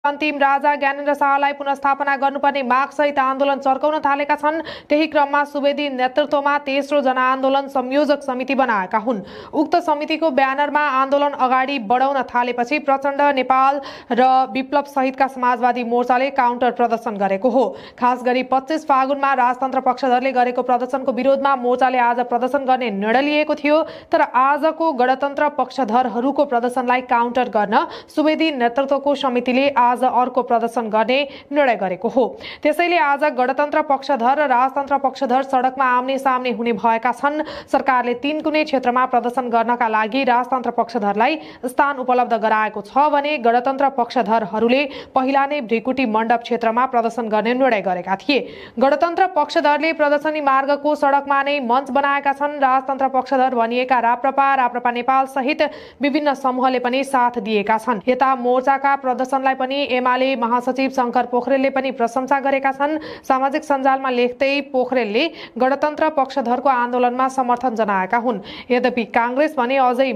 अन्तिम राजा ज्ञानेन्द्र शाहलाई पुनर्स्थापना गर्नुपर्ने मागसहित आन्दोलन चर्काउन थालेका छन्। त्यही क्रममा सुवेदी नेतृत्वमा तेस्रो जनआन्दोलन संयोजक समिति बनाएका हुन्। उक्त समितिको ब्यानरमा आन्दोलन अगाडि बढाउन थालेपछि प्रचण्ड, नेपाल र विप्लव सहितका समाजवादी मोर्चाले काउन्टर प्रदर्शन गरेको हो। खास गरी 25 फागुनमा राजतन्त्र पक्षधरले गरेको प्रदर्शनको विरोधमा मोर्चाले आज प्रदर्शन गर्ने निर्णय लिएको थियो। तर आजको गणतन्त्र पक्षधरहरूको प्रदर्शनलाई काउन्टर गर्न सुवेदी नेतृत्वको समितिले आज अर्को प्रदर्शन गर्ने निर्णय गरेको हो। त्यसैले आज गणतन्त्र पक्षधर र राजतन्त्र पक्षधर सडकमा आम्ने सामने हुने भएका छन्। सरकारले 3 कुनै क्षेत्रमा प्रदर्शन गर्नका लागि राजतन्त्र पक्षधरलाई स्थान उपलब्ध गराएको छ भने गणतन्त्र पक्षधरहरूले पहिला नै भृकुटी मण्डप क्षेत्रमा प्रदर्शन गर्ने निर्णय गरेका थिए। गणतन्त्र पक्षधरले प्रदर्शनी मार्गको सडकमा नै मञ्च बनाएका छन्। राजतन्त्र पक्षधर भनिएका राप्रपा नेपाल सहित विभिन्न समूहले पनि साथ दिएका छन्। यता मोर्चाका प्रदर्शनलाई पनि एमाले महासचिव शंकर पोखरेलले पनि प्रशंसा गरेका छन्। सामाजिक सञ्जालमा लेख्दै पोखरेलले गणतन्त्र पक्षधरको आन्दोलनमा समर्थन जनाएका हुन्। यद्यपि कांग्रेस भने अझै